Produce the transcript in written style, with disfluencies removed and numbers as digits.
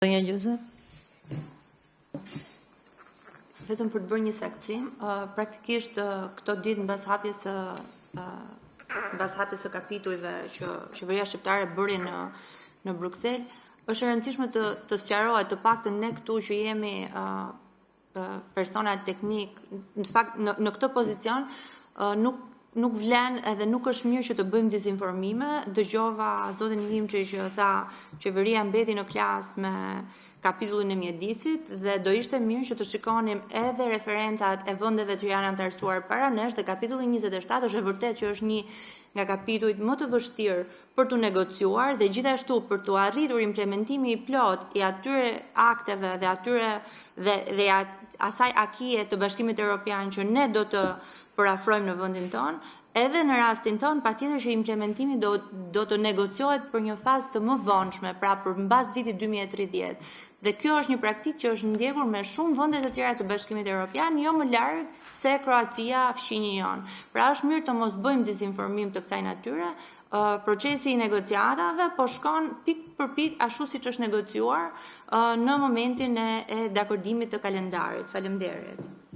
Zonja Gjuzi. Vetëm për të bërë një saktësim, praktikisht këto ditë mbas hapjes së kapitujve që qeveria shqiptare bëri në Bruksel, është e rëndësishme të sqarohet, të paktën ne këtu që jemi persona teknikë, në fakt, në këtë pozicion nuk vlen dhe nuk është mirë që të bëjmë dezinformime. Dëgjova zotin Himçi që tha se qeveria mbeti në klasë me kapitullin e mjedisit dhe do të ishte mirë që të shikonim edhe referencat e vendeve që janë anëtarësuar para nesh. Kapitulli 27 është e vërtetë që është një nga kapitujt më të vështirë për t'u negociuar dhe, gjithashtu, për t'u arritur implementimi i plotë i atyre akteve dhe asaj acquis të Bashkimit Evropian që ne do të përafrojmë në vendin tonë, edhe në rastin tonë patjetër që implementimi do të negociohet për një fazë të mëvonshme, pra për mbas vitit 2030. Kjo është një praktikë që është ndjekur me shumë vende të tjera të Bashkimit Evropian, jo më larg se Kroacia, fqinji ynë. Pra, është mirë të mos bëjmë dezinformim të kësaj natyre. Procesi i negociatave po shkon pikë për pikë ashtu siç është negociuar në momentin e dakordimit të kalendarit. Faleminderit!